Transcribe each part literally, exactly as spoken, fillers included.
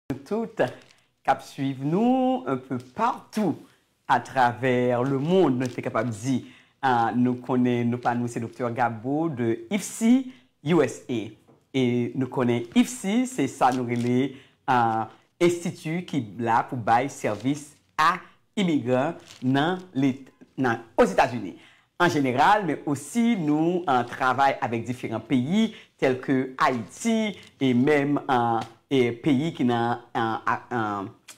nou tout k ap swiv nou un peu partout à travers le monde, nou te kapab di. Ah, nou konnen non pa nou se Doktè Gabo de IFSI U S A. E nou konnen IFSI, se sa nou rele, ah, enstiti ki la pou bay sèvis a imigran nan, nan Ozetazini an jeneral, men osi nou, ah, travay avèk diferan peyi, tèl ke Ayiti, e menm, ah, e peyi ki nan, ah, ah, ah,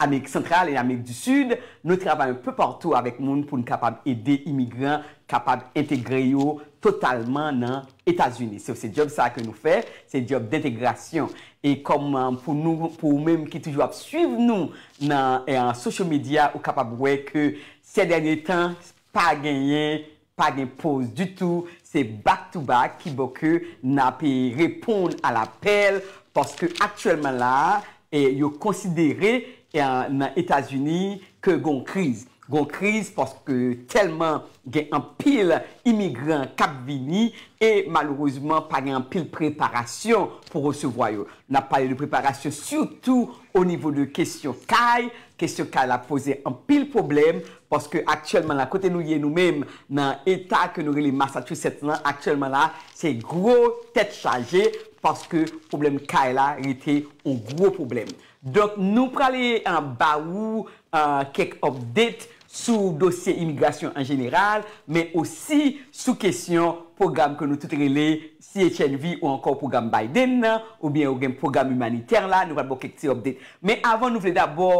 Amerik Santral e Amerik di Sid. Nou travay un peu partout avèk moun pou n kapab ede imigran kapab entegre yo totalman nan Etazini. Se, se djòb sa ke nou fè, se djòb dentegrasyon. E kòm, ah, pou nou, pou ou menm ki toujou ap swiv nou nan, eh, social media, ou kapab wè ke sè dènye tan, pa genyen, pa gen poz ditou, se back to back ki bò ke n ap reponn a lapèl, paske aktyèlman la a, e yo konsidere, e, nan Etazini ke gon kriz. Gon kriz paske tèlman gen anpil imigran k ap vini e malerezman pa gen anpil preparasyon pou resevwa yo. N ap pale de preparasyon sitou o nivo de kesyon kay. Kesyon kay la poze anpil pwoblèm, paske aktyèlman la, kote nou ye nou menm, nan eta ke nou rele Massachusetts lan, aktyèlman la, se gwo tèt chaje, paske pwoblèm kay la rete yon gwo pwoblèm. Donk, nou prale, ah, ba ou, ah, kèk update sou dosye imigrasyon an jeneral, men osi sou kesyon pwogram ke nou tout rele C H N V ou ankò pwogram Biden nan, oubyen ou gen pwogram imanitè la, nou pral ba w kèk ti update. Men avan, nou vle dabò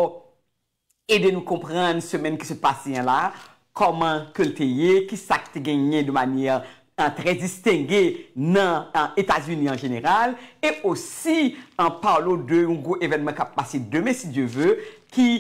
ede nou konprann semèn ki sot pase an la, kòman ke l te ye, ki sa k te genyen de manyè, ah, trè distenge nan, ah, Etazini an jeneral, e osi, ah, pale w de yon gwo evènman k ap pase demen, si Dye ve, ki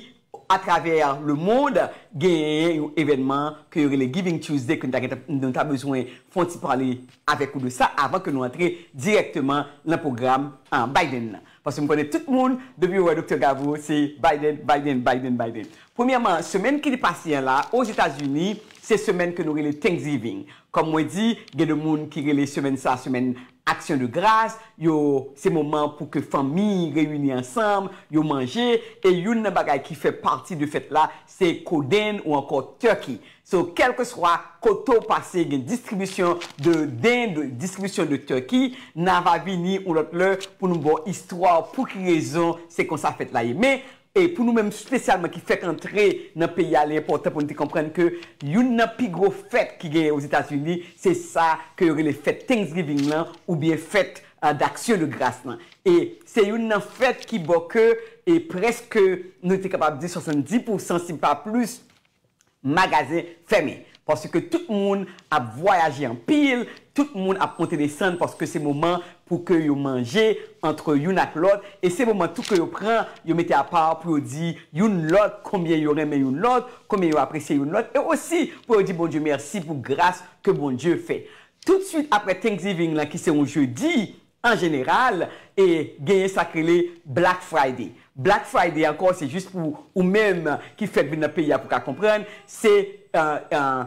atravè lemonn, genyen yon evènman ke yo rele Giving Tuesday, ke nou ta, nou ta bezwen fè yon ti pale avèk ou de sa avan ke nou antre dirèkteman nan pwogram, ah, Biden nan. Paske m konnen tout moun, depi yo wè Doktè Gabo, se Biden, Biden, Biden, Biden. Premyèman, semèn ki te pase an la, Ozetazini, se semèn ke nou rele Thanksgiving. Kòm mwen di, gen de moun ki rele semèn sa, semèn aksyon de gras, yo, se moman pou ke fanmi reyini ansanm, yo manje, e youn nan bagay ki fè pati de fèt la, se kodenn ou ankò turkey. So, kèlkeswa kote w pase, gen distribisyon de dend, distribisyon de turkey, n a va vini yon lòt lè pou nou ba w istwa, pou ki rezon se konsa fèt la ye. Men, e pou nou menm espesyalman ki fèk antre nan peyi a, li enpòtan pou nou te konprann ke youn nan pi gwo fèt ki genyen Ozetazini, se sa ke yo rele fèt Thanksgiving lan, oubyen fèt, ah, d'action de grâce lan. E se youn nan fèt ki bò ke, e prèske, nou te kapab di swasanndis pousan, si pa plis, magazen fèmen. Paske tout moun ap vwayaje anpil, tout moun ap monte desann paske se moman pou ke yo manje antre youn ak lòt, e se moman tou ke yo pran, yo mete apa pou yo di youn lòt konbyen yo renmen youn lòt, konbyen yo apresye youn lòt, e osi pou yo di Bondye mèsi pou gras ke Bondye fè. Toutswit apre Thanksgiving lan, ki se yon jedi, an jeneral, e genyen sa k rele Black Friday. Black Friday ankò, se jis pou ou menm ki fèk vin nan peyi a pou ka konprann, se, euh, euh,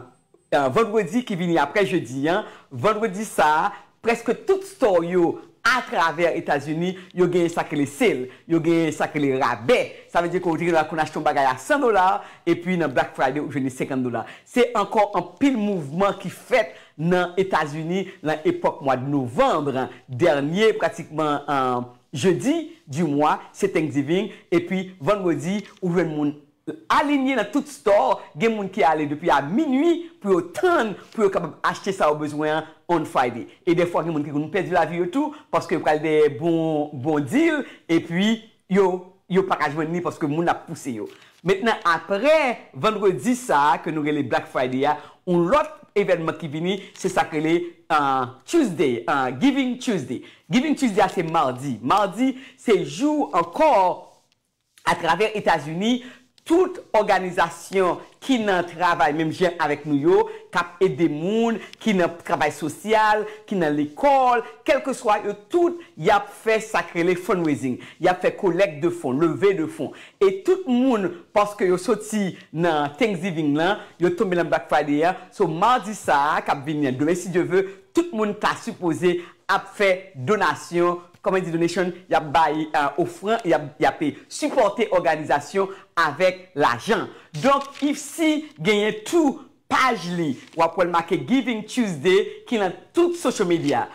euh, vandredi ki vini apre jedi an. Vandredi sa a, prèske tout store yo atravè Etazini, yo genyen sa k rele sale, yo genyen sa k rele rabè. Sa vle di ke ou te gentan konn achte yon bagay a san dola, epi nan Black Friday, ou jwenn li senkant dola. Se ankò anpil mouvman ki fèt nan Etazini, nan epòk mwa novanm dènye, pratikman, euh, jedi di mwa, se Thanksgiving, epi vandredi, ou jwenn moun alinye nan tout store, gen moun ki ale depi a minui pou yo tann, pou yo kapab achte sa yo bezwen an on Friday. E dèfwa, gen moun ki konn pèdi lavi yo tou, paske yo pral dèyè bon, bon deal, epi yo, yo pa ka jwenn li paske moun ap pouse yo. Mentnan, apre vandredi sa a, ke nou rele Black Friday a, yon lòt evènman ki vini, se sa k rele, euh, Tuesday, euh, Giving Tuesday. Giving Tuesday a, se madi. Madi, se jou ankò, atravè Etazini, tout òganizasyon ki nan travay menm jan avèk nou yo, k ap ede moun, ki nan travay sosyal, ki nan lekòl, kèlkeswa yo tout, y ap fè sa k rele fundraising. Y ap fè collecte de fonds, levée de fonds. E tout moun, paske yo soti nan Thanksgiving lan, yo tonbe nan Black Friday an. So, madi sa a, k ap vini an, demen, si Dye ve, tout moun ta sipoze ap fè donasyon kòman di donation, y ap bay uh, ofrann, y ap, y ap sipòte òganizasyon avèk lajan. Donk, IFSI genyen tou paj li, w ap wè l make Giving Tuesday ki nan tout social media.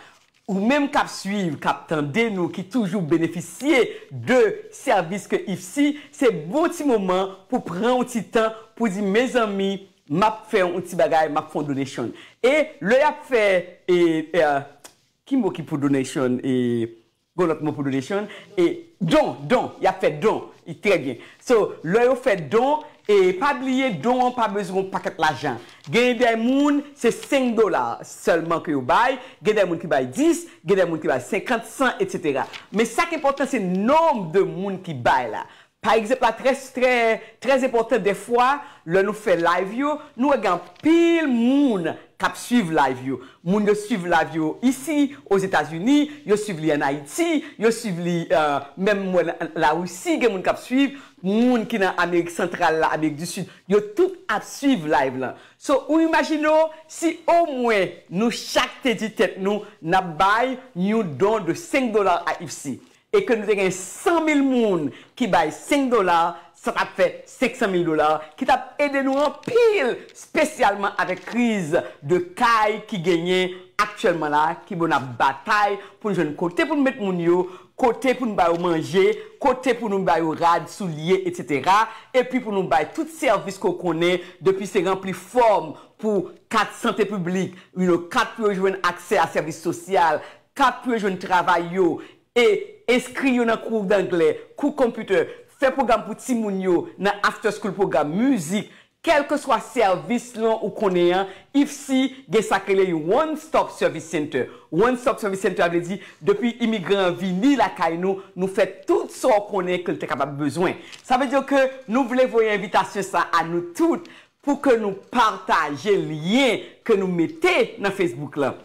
Ou menm k ap swiv, k ap tande nou, ki toujou benefisye de sèvis ke IFSI, se bon ti moman pou pran yon ti tan pou di, mezanmi, m ap fè yon ti bagay, m ap fè yon donation. E lè y ap fè, e, e, ki mo ki pou donation? E, gon lòt mo pou donation? E, don, don, y ap fè don. E, trè byen. So, lè yo fè don, e pa bliye, don an pa bezwen yon pakèt lajan. Gen de moun, se senk dola sèlman ke yo bay, gen de moun ki bay dis, gen de moun ki bay senkant, san, etsetera. Men sa k enpòtan, se nonb de moun ki bay la. Pa egzanp la, trè, trè, trè enpòtan, dèfwa, lè nou fè live yo, nou wè gen anpil moun k ap swiv live yo. Moun yo swiv live yo isi, Ozetazini, yo swiv li ann Ayiti, yo swiv li, euh, menm mwen, Larisi, gen moun k ap swiv, moun ki nan Amerik Santral la, Amerik di Sid, yo tout ap swiv live lan. So, ou imajine w, si omwen nou chak te di tèt nou, n ap bay yon don de senk dola a IFSI, e ke nou te gen san mil moun ki bay senk dola, sa t ap fè senk san mil dola, ki t ap ede nou anpil, espesyalman avèk kriz de kay ki genyen aktyèlman la, ki bon ap batay pou n jwenn kote pou n met moun yo, kote pou n ba yo manje, kote pou nou ba yo rad, soulye, etsetera. Epi pou nou bay tout sèvis ke w konnen, depi se ranpli fòm pou kat sante piblik, you know, kat pou yo jwenn aksè a sèvis sosyal, kat pou yo jwenn travay yo, e enskri yo nan kou danglè, kou konpitè, fè pwogram pou timoun yo nan after school pwogram, mizik, kèlkeswa sèvis lan ou konnen an, IFSI gen sa k rele yon One Stop Service Center. One Stop Service Center a vle di, depi imigran an vini lakay nou, nou fè tout sa w konnen ke l te kapab bezwen. Sa vle di ke nou vle voye envitasyon sa a nou tout pou ke nou pataje lyen ke nou mete nan Facebook lan.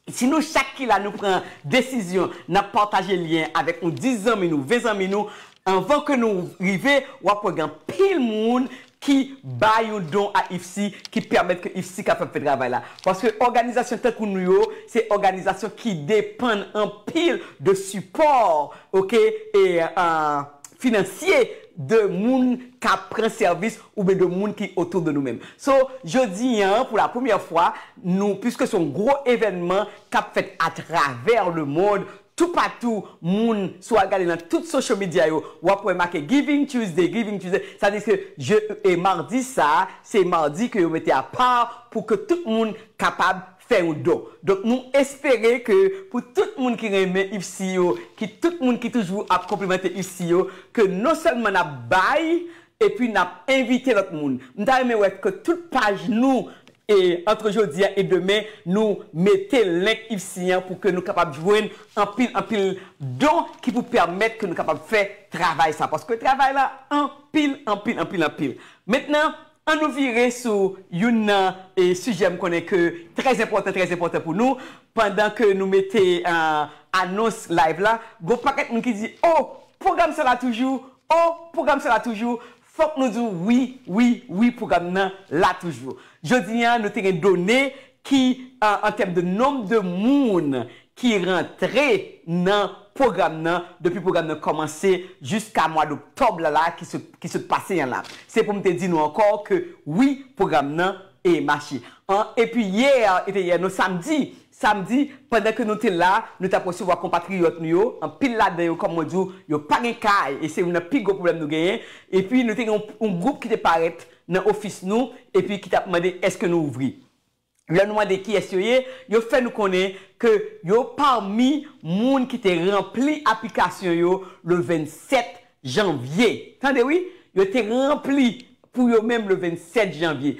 Si nou chak ki la nou pran desizyon, n ap pataje lyen avèk yon dis zanmi nou, ven zanmi nou, anvan ke nou rive, w ap wè gen anpil moun ki bay yon don a IFSI, ki pèmèt ke IFSI kapab fè travay la. Paske òganizasyon tankou nou yo, se òganizasyon ki depann anpil de sipò, oke, e, euh, finansye de moun k ap pran sèvis oubyen de moun ki otou de nou menm. So, jodi an, pou la premyè fwa, nou, piske se yon gwo evènman k ap fèt atravè lemonn, toupatou, moun, si w al gade nan tout social media yo, w ap wè make Giving Tuesday, Giving Tuesday, sa di ke je, e madi sa, se madi ke yo mete apa pou ke tout moun kapab fè yon don. Donk, nou espere ke pou tout moun ki renmen IFSI yo, ki tout moun ki toujou ap konplimante IFSI yo, ke non sèlman n ap bay, epi n ap envite lòt moun. M ta renmen wè ke tout paj nou, e, antre jodi a e demen, nou mete link IFSI an pou ke nou kapab jwenn anpil, anpil don ki pou pèmèt ke nou kapab fè travay sa. Paske travay la anpil, anpil, anpil, anpil. Mentnan, ann nou vire sou youn nan, e, sijè m konnen ke trè enpòtan, trè enpòtan pou nou, pandan ke nou mete, e, anons live la, gon pakèt moun ki di, "O, pwogram sa la toujou, o, pwogram sa la toujou." Fòk nou di w, wi, wi, wi, pwogram nan la toujou. Jodi a, nou te gen done ki, e, an tèm de nonb de moun ki rantre nan pwogram nan, depi pwogram nan kòmanse jiska mwa doktòb la, la, ki sot, ki sot pase an la. Se pou m te di nou ankò ke wi, pwogram nan e mache. An, epi yè, e te yè, non, samdi, samdi, pandan ke nou te la, nou t ap resevwa konpatriyòt nou yo, anpil ladan yo, kòm mwen di w, yo pa gen kay, e se youn nan pi gwo pwoblèm nou genyen. Epi nou te gen yon, yon gwoup ki te parèt nan ofis nou, epi ki t ap mande èske nou ouvri. Lè nou mande kiyès yo ye, yo fè nou konnen ke yo pami moun ki te ranpli aplikasyon yo le vennsèt janvye. Tande wi, yo te ranpli pou yo menm le vennsèt janvye.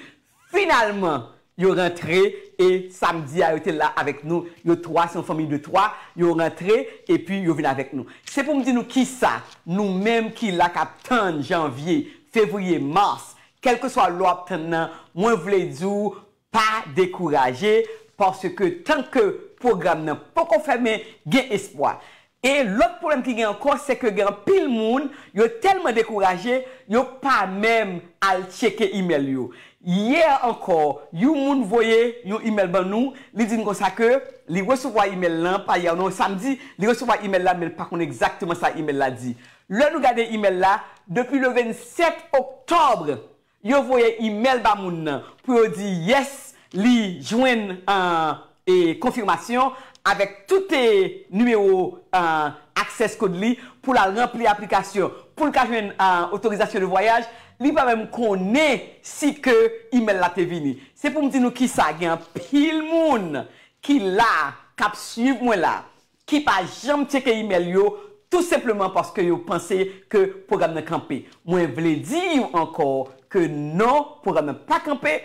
Finalman, yo rantre e samdi a, yo te la avèk nou. Yo twa, se yon fanmi de twa. Yo rantre epi yo vin avèk nou. Se pou m di nou kisa, nou menm ki la k ap tann janvye, fevriye, mas, kèlkeswa lè w ap tann nan, mwen vle di w, pa dekouraje, paske tanke pwogram nan poko fèmen, gen espwa. E lòt pwoblèm ki gen ankò, se ke gen anpil moun, yo tèlman dekouraje, yo pa menm al tcheke imèl yo. Yè ankò, yon moun voye yon imèl ban nou, li di n konsa ke li resevwa imèl lan, pa yè non, samdi, li resevwa imèl la, men l pa konn egzakteman sa imèl la di. Lè nou gade imèl la, depi le vennsèt oktòb, yo voye imèl ba moun nan pou yo di yes, li jwenn, e, konfimasyon avèk tout, e, nimewo, e, access code li pou l al ranpli aplikasyon, pou l ka jwenn, e, otorizasyon de vwayaj, li pa menm konnen si ke imèl la te vini. Se pou m di nou kisa, gen anpil moun ki la, k ap swiv mwen la, ki pa janm tcheke imèl yo, tou senpleman paske yo panse ke pwogram nan kanpe. Mwen vle di w ankò ke non, pwogram nan pa kanpe.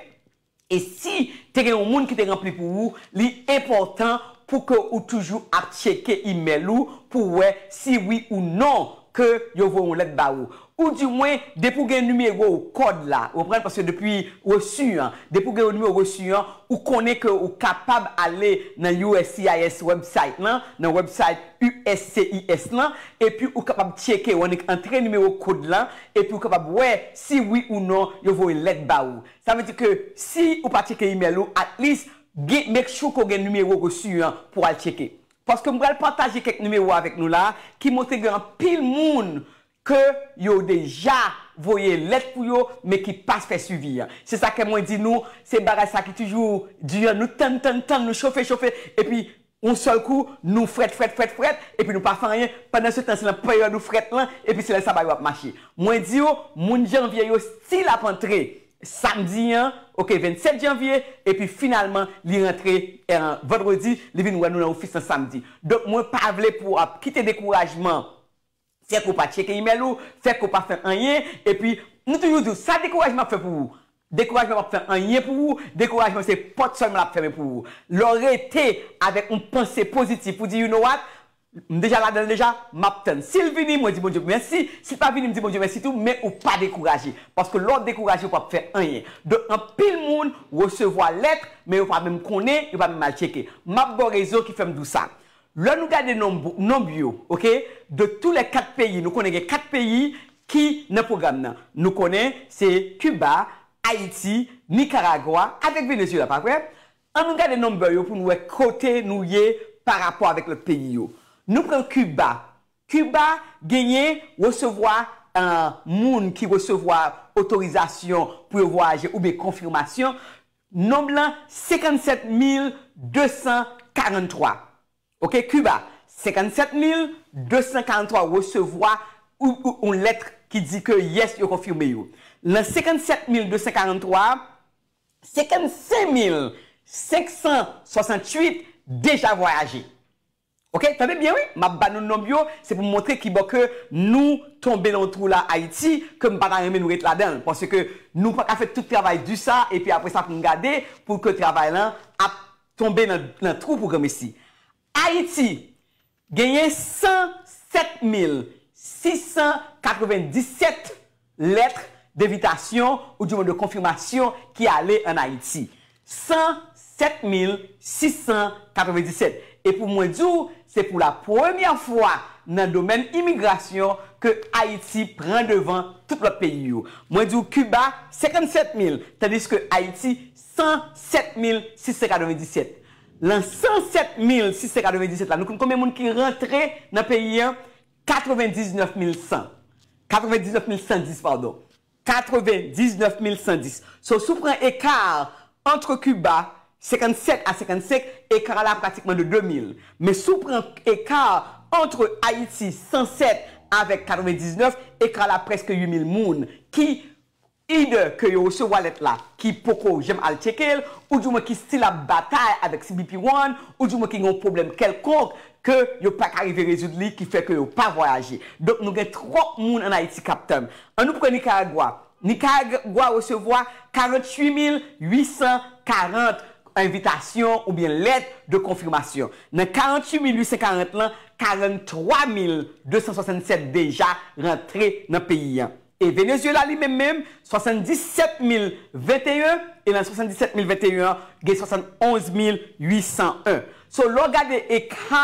E si te gen yon moun ki te ranpli pou ou, li enpòtan pou ke ou toujou ap tcheke imèl ou pou wè si wi ou non ke yo voye yon lèt ba ou. Ou di mwen, depi w gen nimewo kòd la, ou konprann, paske depi resi an, depi w gen nimewo resi an, ou konnen ke ou kapab ale nan U S C I S website lan, nan website U S C I S lan, epi ou kapab tcheke, ou annik antre nimewo kòd lan, epi ou kapab wè si wi ou non yo voye lèt ba ou. Sa vle di ke si ou pa tcheke imèl ou, at least, gen, make sure ke w gen nimewo resi an pou al tcheke. Paske m pral pataje kèk nimewo avèk nou la, ki montre gen anpil moun ke yo deja voye lèt pou yo, men ki pa fè swivi an. Se sa ke mwen di nou, se bagay sa ki toujou di an, nou tann, tann, tann, nou chofe, chofe, epi yon sèl kou, nou frèt, frèt, frèt, frèt, epi nou pa fè anyen. Pandan se tan, se nan peryòd ou frèt lan, epi se lè sa bagay yo ap mache. Mwen di yo, moun janvye yo still ap antre samdi an, oke, vennsèt janvye, epi finalman, li rantre, eh, vandredi, li vin wè nou nan ofis lan samdi. Donk, mwen pa vle pou w ap kite dekourajman fè ke w pa tcheke imèl ou, fè ke w pa fè anyen, epi nou toujou di w, sa dekourajman ap fè pou ou? Dekourajman p ap fè anyen pou ou, dekourajman se pòt sèlman l ap fèmen pou ou. Lè w rete avèk yon panse pozitif, ou di, you know what? M deja ladan l deja, m ap tann. Si l vini, mwen di Bondye mèsi. Si l pa vini, m di Bondye mèsi tou, men ou pa dekouraje. Paske lè w dekouraje, ou p ap fè anyen. Donk, anpil moun resevwa lèt, men yo pa menm konnen, yo pa menm al tcheke. M ap ba w rezon ki fè m di w sa. Lè nou gade nonb, nonb yo, oke, de tous les quatre pays, nou konnen gen kat peyi ki nan pwogram nan. Nou konnen se Kiba, Ayiti, Nikaragwa avèk Venezuela, pa vre? Ann nou gade nonb yo pou nou wè kote nou ye pa rapò avèk lòt peyi yo. Nou pran Kiba. Kiba genyen resevwa, eh, moun ki resevwa otorizasyon pou yo vwayaje oubyen konfimasyon. Nonb lan, senkannsèt mil de san karanntwa. Oke, Kiba, senkannsèt mil de san karanntwa resevwa ou, ou, yon lèt ki di ke yes, yo konfime yo. Nan senkannsèt mil de san karanntwa, senkannsenk mil senk san swasanntuit deja vwayaje. Oke, tande byen wi, m ap ba nou nonb yo, se pou m montre kibò ke nou tonbe nan yon twou la Ayiti, ke m pa ta renmen nou ret ladan l, paske nou pa ka fè tout travay di sa, epi apre sa pou n gade, pou ke travay lan ap tonbe nan, nan twou pou granmesi. Ayiti genyen san sèt mil sis san katrevenndisèt lèt denvitasyon ou di mwen de konfimasyon ki ale ann Ayiti. San sèt mil sis san katrevenndisèt. E pou mwen di w, se pou la premyè fwa nan domèn imigrasyon ke Ayiti pran devan tout lòt peyi yo. Mwen di w Kiba, senkannsèt mil, tandiske Ayiti, san sèt mil sis san katrevenndisèt. Nan san sèt mil sis san katrevenndisèt la, nou konn konbyen moun ki rantre nan peyi an? Katrevendiznèf mil san. Katrevendiznèf mil san dis, padon. Katrevendiznèf mil san dis. So, si w pran eka ant Kiba, senkannsèt a senkannsenk, eka la pratikman de de mil. Men si w pran eka ant Ayiti, san sèt, avèk katrevendiznèf, eka la prèske uit mil moun ki either ke yo resevwa lèt la, ki poko janm al tcheke l, ou di mwen ki still ap batay avèk C B P One, ou di mwen ki gen yon pwoblèm kèlkonk ke yo pa ka rive rezoud li, ki fè ke yo pa vwayaje. Donk, nou gen twòp moun ann Ayiti k ap tann. Ann nou pran Nikaragwa. Nikaragwa resevwa karanntuit mil uit san karant envitasyon oubyen lèt de konfimasyon. Nan karanntuit mil uit san karant lan, karanntwa mil de san swasannsèt deja rantre nan peyi an. E Venezuela li menm, menm, swasanndisèt mil venteyen, e nan swasanndisèt mil venteyen an, gen swasannonz mil uit san en. So, lè w gade eka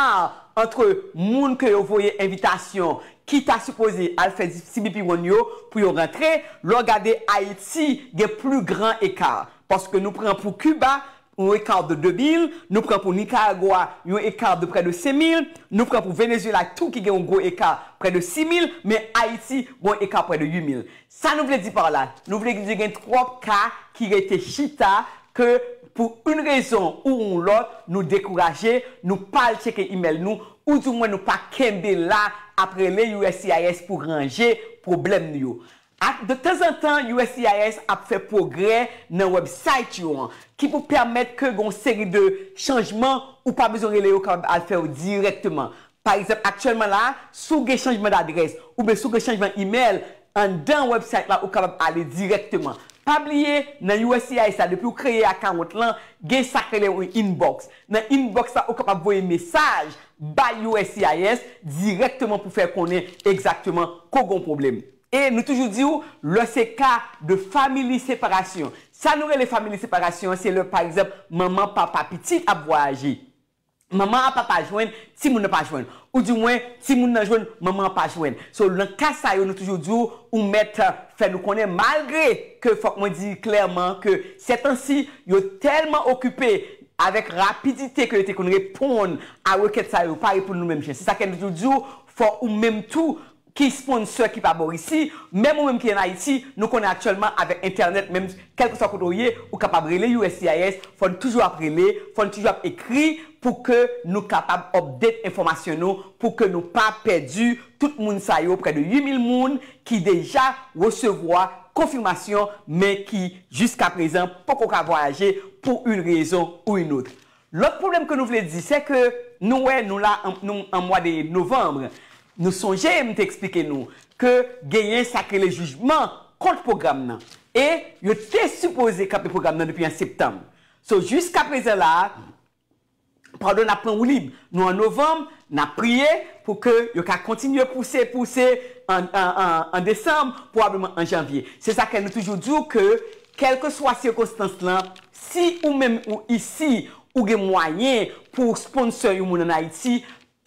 ant moun ke yo voye envitasyon ki ta sipoze al fè C B P one yo pou yo rantre, lè w gade Ayiti gen pli gran eka. Paske nou pran pou Kiba, yon eka de de mil, nou pran pou Nikaragwa, yon eka de prè de senk mil, nou pran pou Venezuela tou ki gen yon gwo eka prè de sis mil, men Ayiti gen yon eka prè de uit mil. Sa nou vle di pa la? Nou vle di gen twòp ka ki rete chita ke pou yon rezon ou yon lòt, nou dekouraje, nou pa al tcheke imèl nou, oudimwen nou pa kenbe la ap rele U S C I S pou ranje pwoblèm nou yo. Ak, de tanzantan, U S C I S ap fè pwogrè nan website yo an, ki pou pèmèt ke gen yon seri de chanjman ou pa bezwen rele yo, kapab al fè yo dirèkteman. Pa egzanp, aktyèlman la, si w gen chanjman dadrès, oubyen si w gen chanjman imèl, anndan website la, ou kapab ale dirèkteman. Pa bliye, nan U S C I S la, depi w kreye account lan, gen sa k rele yon inbox. Nan inbox la, ou kapab voye mesaj bay U S C I S dirèkteman pou fè konnen egzakteman ke w gen yon pwoblèm. E nou toujou di w, lè se ka de family separation. Sa nou rele family separation, se lè, pa egzanp, manman, papa, pitit ap vwayaje. Manman an pa, pa jwenn, timoun nan pa jwenn. Oudimwen, timoun nan jwenn, manman an pa jwenn. So, nan ka sa yo, nou toujou di w, ou mèt, euh, fè nou konnen, malgre ke fòk mwen di klèman ke sètansi, yo tèlman okipe avèk rapidite ke yo te konn reponn a rekèt sa yo, yo pa reponn nou menm jan. Se sa ke nou toujou di w, fò ou menm tou, ki sponsor ki pa bò isi, menm ou menm ki ann Ayiti, nou konnen aktyèlman avèk entènèt, menm kèlkeswa kote w ye, ou kapab rele U S C I S, fò n toujou ap rele, fò n toujou ap ekri pou ke nou kapab update enfòmasyon nou, pou ke nou pa pèdi tout moun sa yo, prè de uit mil moun ki deja resevwa konfimasyon, men ki jiskaprezan poko ka vwayaje pou yon rezon ou yon lòt. Lòt pwoblèm ke nou vle di, se ke nou wè nou la an, nou an mwa de novanm. Nou sonje m te eksplike nou ke genyen sa k rele jijman kont pwogram nan. E yo te sipoze kanpe pwogram nan depi an septanm. So, jiskaprezan la, padon, n ap pran woulib. Nou an novanm, n ap priye pou ke yo ka kontinye pouse, pouse an, an, an, an desanm, pwobableman an janvye. Se sa ke nou toujou di w ke, kèlkeswa sikonstans lan, si ou menm ou isi, ou gen mwayen pou w sponsor yon moun ann Ayiti,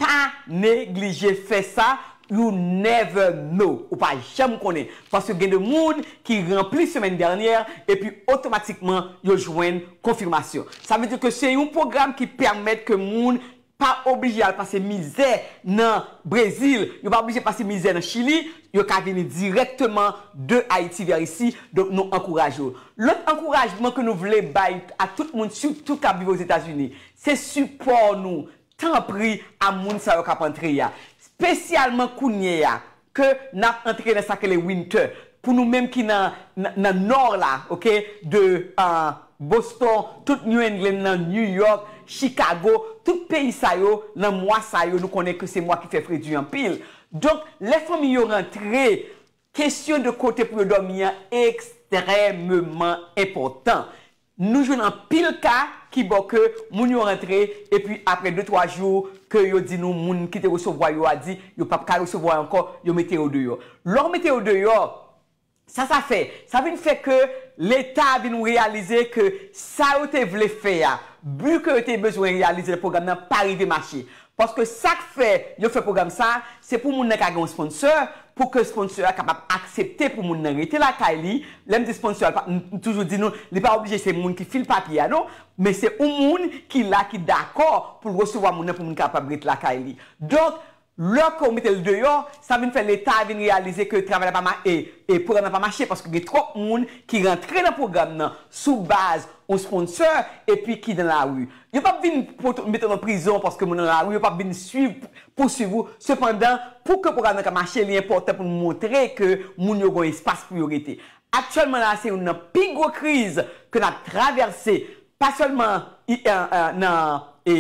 pa neglije fè sa, you never know. Ou pa janm konnen. Paske gen de moun ki ranpli semèn dènyè, epi otomatikman yo jwenn konfimasyon. Sa vle di ke se yon pwogram ki pèmèt ke moun pa oblije al pase mizè nan Brezil, yo pa oblije pase mizè nan Chili, yo ka vini dirèkteman de Ayiti vè isi. Donk, nou ankouraje yo. Lòt ankourajman ke nou vle bay a tout moun, sitou k ap viv Ozetazini, se sipò nou, tanpri, a moun sa yo k ap antre a. Espesyalman kounye a, ke n ap antre nan sa k rele winter. Pou nou menm ki nan, nan, nan nò la, oke, de, ah, Boston, tout New England nan, New York, Chicago, tout peyi sa yo, nan mwa sa yo, nou konnen ke se mwa ki fè fredi anpil. Donk, lè fanmi yo rantre, kesyon de kote pou yo dòmi an ekstrèmeman enpòtan. Nou jwenn anpil ka ki bò ke moun yo rantre, epi apre de, twa jou ke yo di nou moun ki te resevwa yo a di yo p ap ka resevwa yo ankò, yo mete yo deyò. Lè w mete yo deyò, sa sa fè? Sa vin fè ke Leta vin reyalize ke sa yo te vle fè a, bi ke yo te bezwen reyalize nan pwogram nan pa rive mache. Paske sa k fè yo fè pwogram sa, se pou moun nan ka gen yon sponsor, pou ke sponsor a kapab aksepte pou moun nan rete lakay li. Lè m di sponsor a, m toujou di nou, li pa oblije se moun ki fil papye a, non, men se yon moun ki la, ki dakò pou l resevwa moun nan, pou moun kapab ret lakay li. Donk, lè ke w mete l deyò, sa vin fè Leta vin reyalize ke travay la pa ma-, e, e pwogram nan pa mache, paske gen twòp moun ki rantre nan pwogram nan sou baz yon sponsor, epi ki nan lari. Yo p ap vin poto-, mete w nan prizon paske moun nan lari, yo p ap vin swiv, pouswiv ou. Sepandan, pou ke pwogram nan ka mache, li enpòtan pou n montre ke moun yo gen yon espas pou yo rete. Aktyèlman la, se youn nan pi gwo kriz ke n ap travèse, pa sèlman i-, e, e, nan, e,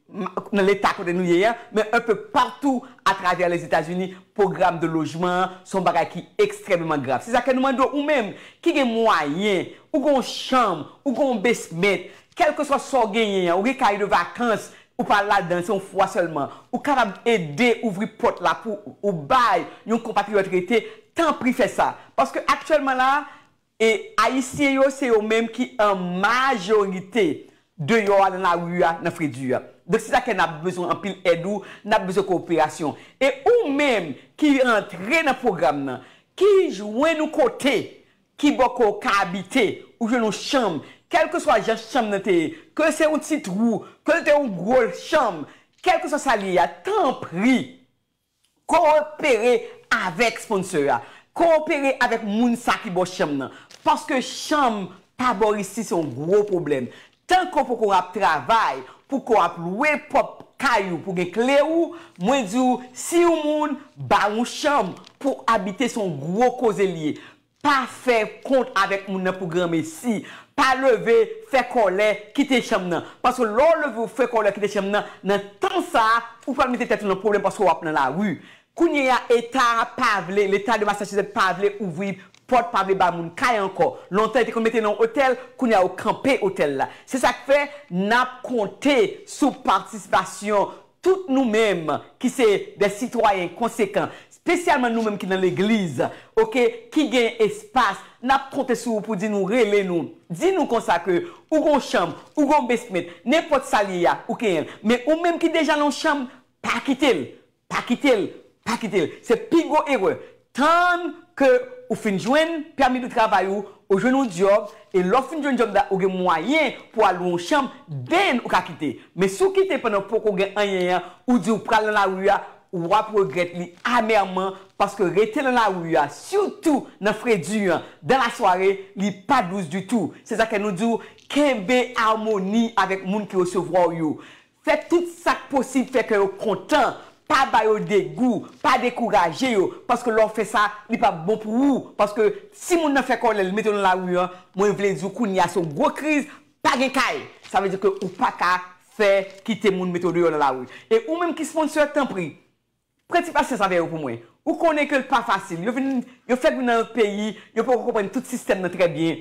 ma-, nan leta kote nou ye a, men un peu partout à travers les États-Unis, pwogram de lojman an, se yon bagay ki ekstrèmeman grav. Se sa ke nou mande w, ou menm ki gen mwayen, ou gen yon chanm, ou gen yon basement, kèlkeswa sa w genyen an, ou gen kay de vakans, ou pa ladan, se yon fwa sèlman, ou kapab ede ouvri pòt la pou ou bay yon konpatriyòt rete, tanpri fè sa. Paske aktyèlman la, e Ayisyen yo, se yo menm ki an majorite deyò a, nan lari a, nan fredi a. Donk, se sa ke n ap bezwen anpil èd ou, n ap bezwen koperasyon. E ou menm ki rantre nan pwogram nan, ki jwenn ou kote, ki bò ke w ka abite, ou jwenn yon chanm, kèlkeswa jan chanm nan te ye, ke se yon ti twou, ke l te yon gwo chanm, kèlkeswa sa l ye a, tanpri, kowopere avèk sponsor a. Kowopere avèk moun sa ki ba w chanm nan. Paske chanm pa bò isi se yon gwo pwoblèm. Tanke w poko ap travay, pou ke w ap lwe pwòp kay ou, pou gen kle ou, mwen di w, si yon moun ba w yon chanm pou abite, se yon gwo koze li ye. Pa fè kont avèk moun nan pou granmesi. Pa leve, fè kòlè, kite chanm nan. Paske lè w leve, w fè kòlè, kite chanm nan, nan tan sa a, ou pral mete tèt ou nan pwoblèm paske w ap nan lari. Kounye a, eta a pa vle, Leta de Massachusetts pa vle ouvri pòt, pa vle ba moun kay ankò. Lontan, yo te konn mete nan otèl, kounye a, yo kanpe otèl la. Se sa k fè n ap konte sou patisipasyon tout nou menm ki se de sitwayen konsekan, espesyalman nou menm ki nan legliz, oke, ki gen espas, n ap konte sou ou pou di nou, rele nou, di nou konsa ke ou gon chanm, ou gon basement, nenpòt sa l ye a, ou genyen l. Men ou menm ki deja nan yon chanm, pa kite l, pa kite l, pa kite l. Se pi gwo erè. Tann ke ou fin jwenn pèmi de travay ou, ou jwenn yon djòb, e lè w fin jwenn djòb la, ou gen mwayen pou al lwe yon chanm, then ou ka kite. Men si w kite pandan w poko gen anyen an, ou di w pral nan lari a, w ap regrèt li amèman, paske rete nan lari a, sitou nan fredi an, dan lasware, li pa dous ditou. Se sa ke nou di w, kenbe amoni avèk moun ki resevwa w yo. Fè tout sa k posib fè kè yo kontan. Pa ba yo degou, pa dekouraje yo, paske lè w fè sa, li p ap bon pou ou. Paske si moun nan fè kòlè, li mete w nan lari an, mwen vle di w kounye a se yon gwo kriz, pa gen kay. Sa vle di ke ou pa ka fè kite moun mete w deyò nan lari. E ou menm ki sponsor, tanpri, pran ti pasyans avè yo pou mwen. Ou konnen ke l pa fasil. Yo vin, yo fèk vin nan yon peyi, yo poko konprann tout sistèm nan trè byen.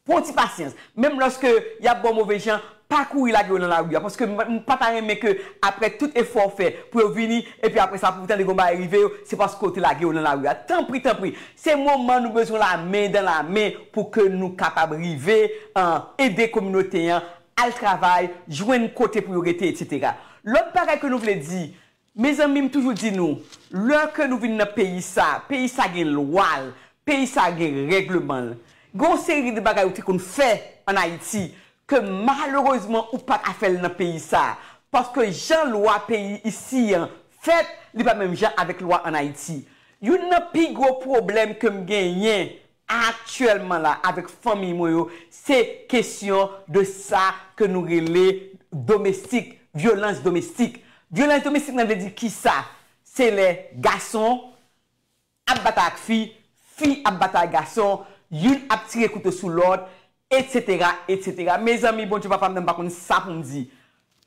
Pran ti pasyans. Menm lòske y ap ba w move jan, pa kouri lage yo nan lari a. Paske m, m pa ta renmen ke aprè tout efò w fè pou yo vini, epi aprè sa pou w tande gon bagay rive yo, se paske w te lage yo nan lari a. Tanpri, tanpri, se moman nou bezwen lamen dan lamen pou ke nou kapab rive, an, ede kominote an, al travay, jwenn kote pou yo rete, etsetera. Lòt bagay ke nou vle di, mezanmi, m toujou di nou, lè ke nou vin nan peyi sa, peyi sa gen lwa l, peyi sa gen règleman l. Gen yon seri de bagay ou te konn fè ann Ayiti ke malerezman ou pa ka fè l nan peyi sa. Paske jan lwa peyi isi an fèt, li pa menm jan avèk lwa ann Ayiti. Youn nan pi gwo pwoblèm ke m genyen aktyèlman la avèk fanmi mwen yo, se kesyon de sa ke nou rele domestik, vyolans domestik. Vyolans domestik nan vle di kisa? Se lè gason ap batay ak fi, fi ap batay ak gason, youn ap tire kouto sou lòt, etsetera, etsetera. Mezanmi, Bondye papa m nan, m pa konn sa pou m di.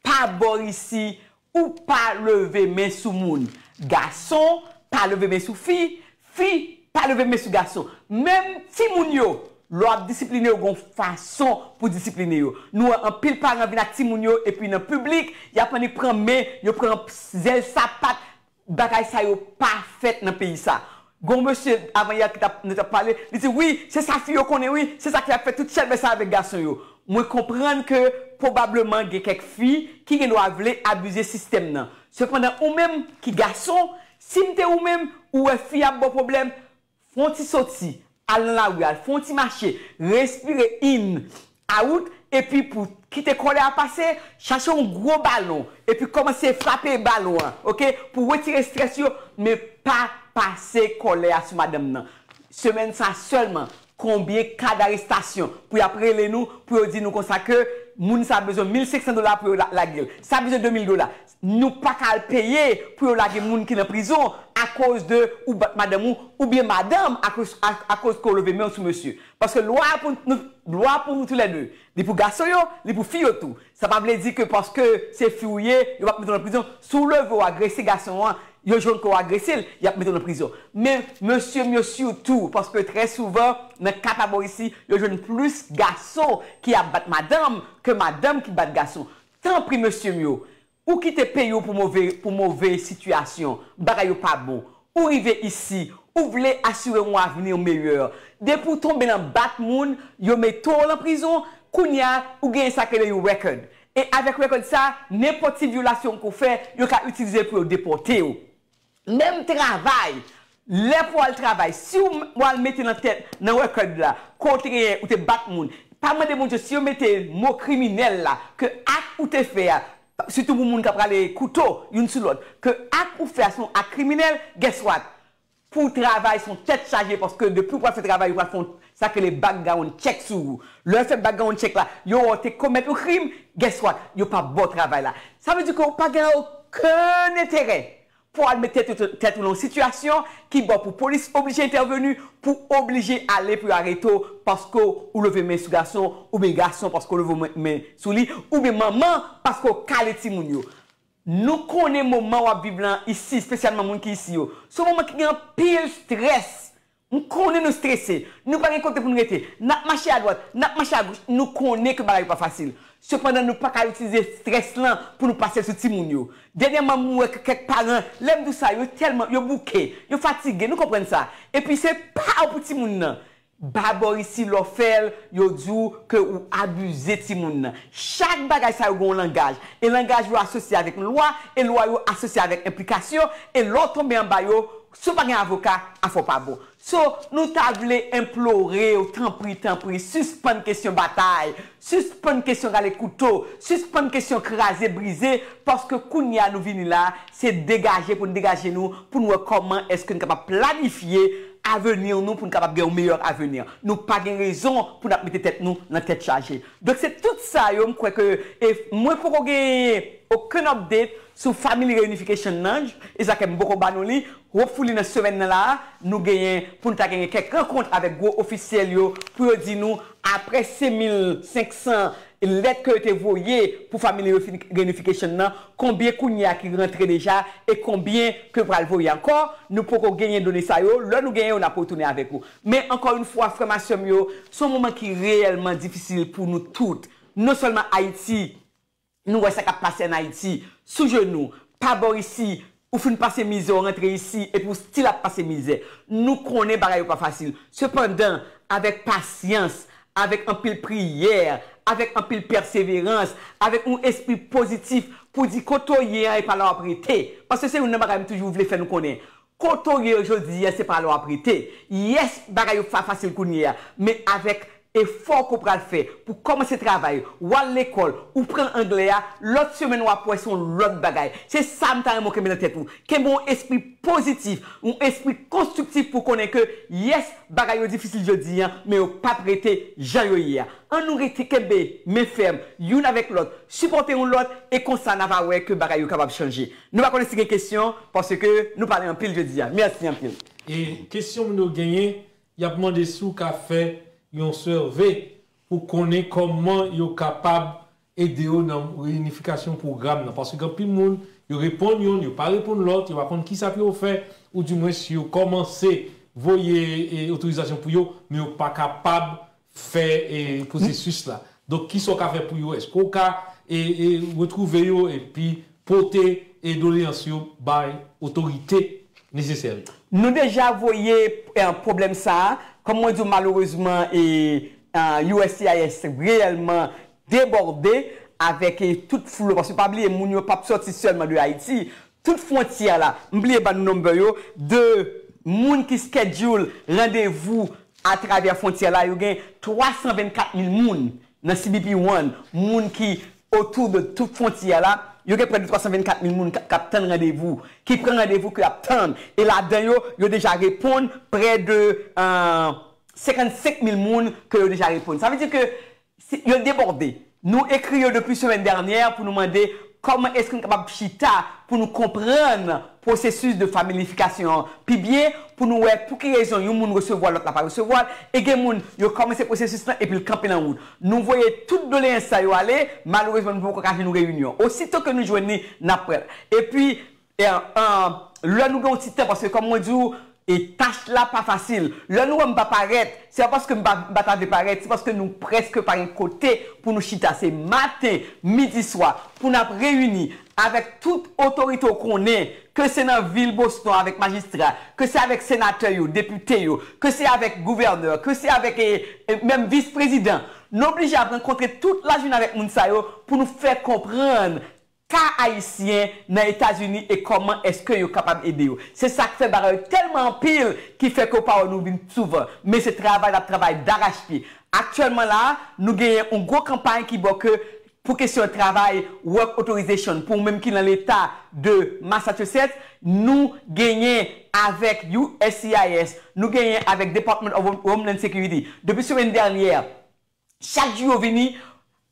Pa bò isi, ou pa leve men sou moun. Gason pa leve men sou fi, fi pa leve men sou gason. Menm timoun yo, lè w ap disipline yo, gon fason pou disipline yo. Nou wè anpil paran vin ak timoun yo, epi nan piblik, y ap annik pran men, yo pran zèl sapat, bagay sa yo pa fèt nan peyi sa. Gon mesye avan yè ki t ap, nou t ap pale, li di, wi, se sa fi yo konnen, wi, se sa ki ap fè tout chèlbè sa avèk gason yo. Mwen konprann ke pwobableman gen kèk fi ki gen dwa vle abize sistèm nan. Sepandan, ou menm ki gason, si m te ou menm, ou wè fi ap ba w pwoblèm, fè yon ti soti, al nan lari a, fè yon ti mache, respire in, out, epi pou kite kòlè a pase, chache yon gwo balon, epi kòmanse frape balon an, oke, pou retire estrès yo, men pa pase kòlè a sou madanm nan. Semèn sa sèlman, konbyen ka darestasyon pou y ap rele nou, pou yo di nou konsa ke moun sa bezwen mil senk san dola pou yo la-, lage l. Sa bezwen de mil dola. Nou pa ka al peye pou yo lage moun ki nan prizon akoz de ou bat madanm ou, oubyen madanm akoz, a-, akoz ke w leve men w sou mesye. Paske lwa a pou nou, lwa pou nou toulède. Li pou gason yo, li pou fi yo tou. Sa pa vle di ke paske se fi w ye, yo p ap mete w nan prizon. Si w leve w agrese gason an, yo jwenn ke w agrese l, y ap mete w nan prizon. Men mesye m yo sitou, paske trè souvan, nan ka pa bò isi, yo jwenn plis gason ki ap bat madanm ke madanm ki bat gason. Tanpri, mesye m yo, ou kite peyi w pou move, pou move sitiyasyon, bagay yo pa bon. Ou rive isi, ou vle asire yon avni meyè. Depi w tonbe nan bat moun, yo mete w nan prizon, kounye a, ou genyen sa k rele yon record. E avèk record sa, nenpòt ti vyolasyon ke w fè, yo ka itilize l pou yo depòte w. Menm travay, lè pou w al travay, si w, w al mete nan tèt, nan record la, ke w te genyen, ou te bat moun, pa mande Bondye si yo mete mo kriminèl la, ke ak ou te fè a, sitou pou moun k ap rale kouto youn sou lòt, ke ak ou fè a se yon ak kriminèl, guess what? Pou w travay, se yon tèt chaje, paske depi w pral fè travay, yo pral fè yon, sa k rele background check sou ou. Lè yo fè background check la, yo wè w te komèt yon krim, guess what? Yo p ap ba w travay la. Sa vle di ke w pa gen okenn enterè pou w al met tèt ou, tèt ou nan yon sitiyasyon ki ba w pou polis oblije entèveni, pou oblije ale pou yo arete w paske w leve men sou gason, oubyen gason paske w leve men, men sou li, oubyen manman paske w kale timoun yo. Nou konnen moman w ap viv lan isi, espesyalman moun ki isi yo. Se yon moman ki gen anpil strès. M konnen nou strese. Nou pa gen kote pou nou rete. N ap mache adwat, n ap mache agoch. Nou konnen ke bagay yo pa fasil. Sepandan, nou pa ka itilize strès lan pou nou pase l sou timoun yo. Dènyèman, m wè ke kèk paran, lè m di w sa, yo tèlman, yo bouke, yo fatige, nou konprann sa. Epi se pa w pou timoun nan. Ba bò isi, lè w fè l, yo di w ke ou abize timoun nan. Chak bagay sa yo gen yon langaj. E langaj yo asosye avèk lwa, e lwa yo asosye avèk enplikasyon, e lè w tonbe anba yo, si w pa gen avoka, afè w pa bon. So, nou ta vle enplore w, tanpri, tanpri, sispann kesyon batay, sispann kesyon rale kouto, sispann kesyon kraze, brize, paske kounye a nou vini la, se degaje pou n degaje nou, pou n wè kòman èske n kapab planifye avni nou, pou n kapab gen yon meyè avni. Nou pa gen rezon pou n ap mete tèt nou nan tèt chaje. Donk, se tout sa yo, m kwè ke, e mwen poko gen okenn update sou family reunification nan, e sa ke m poko ba nou li. Hopefully, nan semèn nan la, nou genyen, pou n ta genyen kèk rankont avèk gwo ofisyèl yo, pou yo di nou, apre senk mil senk san lèt ke yo te voye pou family refi-, reunification nan, konbyen kounye a ki rantre deja, e konbyen ke pral voye ankò, nou poko genyen done sa yo, lè nou genyen yo, n ap retounen avèk ou. Men ankò yon fwa, frè m a sè m yo, se yon moman ki reyèlman difisil pou nou tout. Non sèlman Ayiti, nou wè sa k ap pase ann Ayiti, sou jenou, pa bò isi, ou fin pase mizè, ou rantre isi, epi ou still ap pase mizè. Nou konnen bagay yo pa fasil. Sepandan, avèk pasyans, avèk anpil priyè, avèk anpil pèseverans, avèk yon espri pozitif pou di kote w ye an, e pa la w ap rete. Paske se youn nan bagay m toujou vle fè nou konnen. Kote w ye jodi a, se pa la w ap rete. Yes, bagay yo pa fasil kounye a, men avèk efò ke w pral fè pou kòmanse travay, w al lekòl, ou pran anglè a, lòt semèn w ap wè se yon lòt bagay. Se sa m ta renmen w kenbe nan tèt ou. Kenbe yon espri pozitif, yon espri konstriktif pou konnen ke, yes, bagay yo difisil jodi a, men yo p ap rete jan yo ye a. An nou rete kenbe men fèm, youn avèk lòt, sipòte youn lòt, e konsa n a va wè ke bagay yo kapab chanje. Nou pa konnen si gen kesyon, paske nou pale anpil jodi a. Mèsi anpil. E kesyon moun yo genyen, y ap mande si w ka fè yon survey pou konnen kòman yo kapab ede yo nan reyinifikasyon pwogram nan. Paske gen anpil moun, yo reponn youn, yo pa reponn lòt, yo pa konn kisa pou yo fè, oudimwens yo kòmanse voye, e, otorizasyon pou yo, men yo pa kapab fè, e, pwosesis la. Donk, kisa w ka fè pou yo? Èske w ka, e, e, retwouve yo epi pote, e, doleyans yo bay otorite nesesè yo? Nou deja voye, e, pwoblèm sa a. Kòm mwen di w, malerezman, e, e, U S C I S reyèlman debòde avèk, e, tout flo. Paske pa bliye, moun yo p ap sòti sèlman de Ayiti. Tout fwontyè la, m bliye ban nou number yo, de moun ki schedule randevou atravè fwontyè la, yo gen twa san vennkat mil moun nan C B P One, moun ki otou de tout fwontyè la, yo gen prè de twa san vennkat mil moun k ap, k ap tann randevou, ki pran randevou, ki ap tann. E ladan yo, yo deja reponn prè de, euh, senkannsenk mil moun ke yo deja reponn. Sa vle di ke si, yo debòde. Nou ekri yo depi semèn dènyè pou nou mande kòman èske nou kapab chita pou nou konprann pwosesis de familifikasyon an pi byen, pou nou wè pou ki rezon yon moun resevwa l, lòt la pa resevwa l, e gen moun, yo kòmanse pwosesis lan epi l kanpe nan wout. Nou voye tout doleyans sa yo ale, malerezman, nou poko ka jwenn yon reyinyon. Osito ke nou jwenn li, n ap pran l. Epi, e, an, lè nou gen yon ti tan, paske kòm mwen di w, E tach la pa fasil. Lè nou wè m pa parèt, se pa paske m pa, m pa ta vle parèt, se paske nou prèske pa gen kote pou nou chita. Se maten, midi, swa, pou n ap reyini avèk tout otorite w konnen, ke se nan vil Boston avèk majistra, ke se avèk senatè yo, depite yo, ke se avèk gouvènè, ke se avèk, e, e, menm vis prezidan. Nou oblije ap rankontre tout lajounen avèk moun sa yo pou nou fè konprann ka ayisyen nan Etazini e kòman èske yo kapab ede yo. Se sa k fè bagay yo tèlman anpil ki fè ke w pa wè nou vin souvan. Men se travay n ap travay darachpye. Aktyèlman la, nou genyen yon gwo kanpay ki bò ke pou kesyon travay, work authorization, pou ou menm ki nan leta de Massachusetts, nou genyen avèk U S C I S, nou genyen avèk Department of Hom-, Homeland Security. Depi semèn dènyè, chak jou yo vini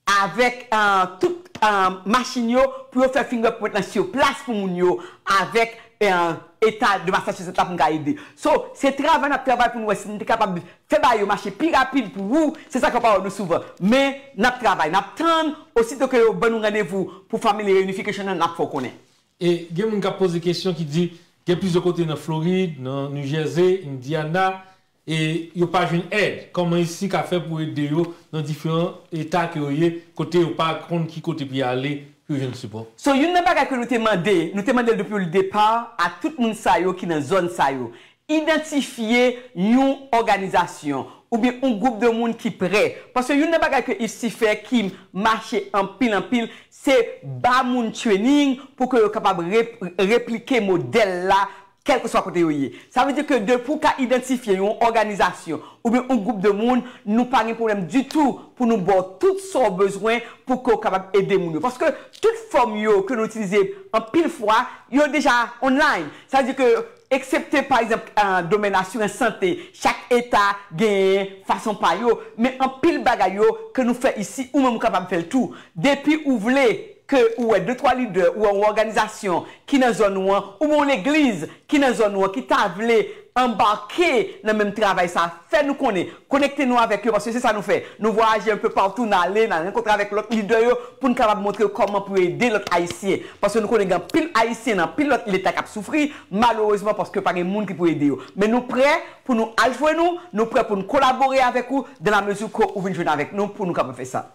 avèk, eh, tout, eh, machin yo pou yo fè fingerprint nan sou plas pou moun yo avèk, eh, eta de Massachusetts la pou n ka ede. So, se travay n ap travay pou nou wè si n te kapab fè bagay yo mache pi rapid pou ou. Se sa k fè w pa wè nou souvan. Men, n ap travay, n ap tann, osito ke yo ban nou randevou pou Family Reunification an, n ap fè w konnen. E gen moun k ap poze kesyon ki di, gen plizyè kote nan Florid, nan New Jersey, Indiana, e yo pa jwenn èd. Kòman isi ka fè pou ede yo nan diferan eta ke yo ye, kote yo pa konn ki kote pou y ale pou yo jwenn sipò? So, youn nan bagay ke nou te mande, nou te mande l depi le depa a tout moun sa yo ki nan zòn sa yo. Idantifye yon òganizasyon oubyen yon gwoup de moun ki prè. Paske youn nan bagay ke ifsi fè ki mache anpil, anpil, se ba moun training pou ke yo kapab rep-, replike modèl la, kèlkeswa kote yo ye. Sa vle di ke depi w ka idantifye yon òganizasyon oubyen yon gwoup de moun, nou pa gen pwoblèm ditou pou nou ba w tout sa w bezwen pou ke w kapab ede moun yo. Paske tout fòm yo ke nou itilize anpil fwa, yo deja online. Sa vle di ke eksepte, pa egzanp, eh, domèn asirans sante, chak eta genyen fason pa yo, men anpil bagay yo ke nou fè isi, ou menm ou kapab fè l tou. Depi ou vle ke ou wè de twa lidè, ou wè yon òganizasyon ki nan zòn ou an, oubyen yon legliz ki nan zòn ou an, ki ta vle anbake nan menm travay sa, fè nou konnen. Konekte nou avèk yo, paske se sa nou fè. Nou vwayaje enpe patou, n ale, n al rankontre avèk lòt lidè yo, pou n kapab montre yo kòman pou yo ede lòt Ayisyen. Paske nou konnen gen anpil Ayisyen nan anpil lòt leta k ap soufri, malerezman, paske pa gen moun ki pou ede yo. Men nou prè pou nou al jwenn ou, nou prè pou nou kolabore avèk ou, dans la mesure ke ou vin jwenn avèk nou, pou nou kapab fè sa.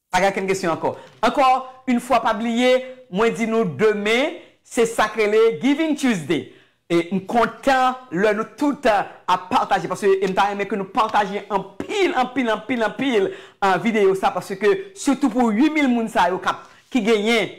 Pa gen okenn kesyon ankò. Ankò yon fwa, pa bliye, mwen di nou demen, se sa k rele Giving Tuesday. E m kontan lè nou tout ap pataje, paske m ta renmen ke nou pataje anpil, anpil, anpil, anpil, ah, videyo sa, paske sitou pou uit mil moun sa yo k ap, ki genyen,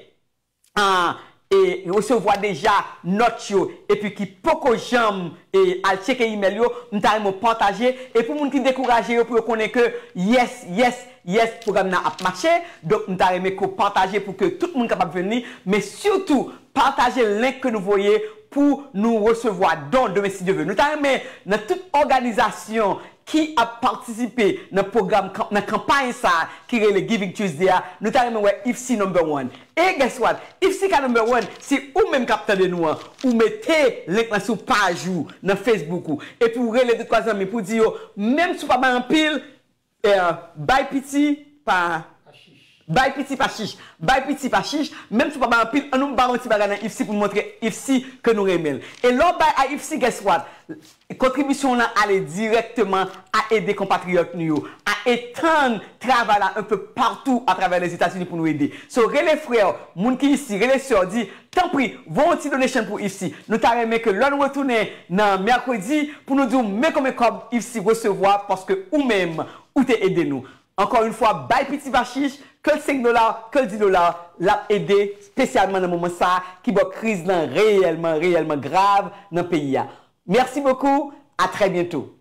ah, e resevwa deja nòt yo, epi ki poko janm, e, al tcheke imèl yo, m ta renmen w pataje, e pou moun ki dekouraje yo, pou yo konnen ke, yes, yes, yes, pwogram nan ap mache, donk m ta renmen ke w pataje pou ke tout moun kapab jwenn li, men sitou, pataje link ke nou voye pou nou resevwa don demen si Dye vle. Nou ta renmen nan tout òganizasyon ki ap patisipe nan pwogram kan-, nan kanpay sa a ki rele Giving Tuesday a, nou ta renmen wè ifsi number one. E guess what? Ifsi ka number one si ou menm k ap tande nou an, ou mete link lan sou paj ou nan Facebook ou, epi ou rele de twa zanmi pou di yo, menm si w pa bay anpil, eh, bay piti pa, bay piti pa chich. Bay piti pa chich. Menm si w pa bay anpil, ann nou bay yon ti bagay nan ifsi pou n montre ifsi ke nou renmen l. E lè w bay a ifsi, guess what? Kontribisyon w lan ale dirèkteman a ede konpatriyòt nou yo, a etann travay la enpe patou atravè Lèzetazini pou nou ede. So, rele frè w, moun ki isi, rele sè w, di, tanpri, voye yon ti donation pou ifsi. Nou ta renmen ke lè nou retounen nan mèkredi, pou nou di w men konbyen kòb ifsi resevwa, paske ou menm, ou te ede nou. Ankò yon fwa, bay piti pa chich, ke l senk dola, ke l dis dola, l ap ede, espesyalman nan moman sa a, ki bò kriz lan reyèlman, reyèlman grav nan peyi a. Merci beaucoup, à très bientôt.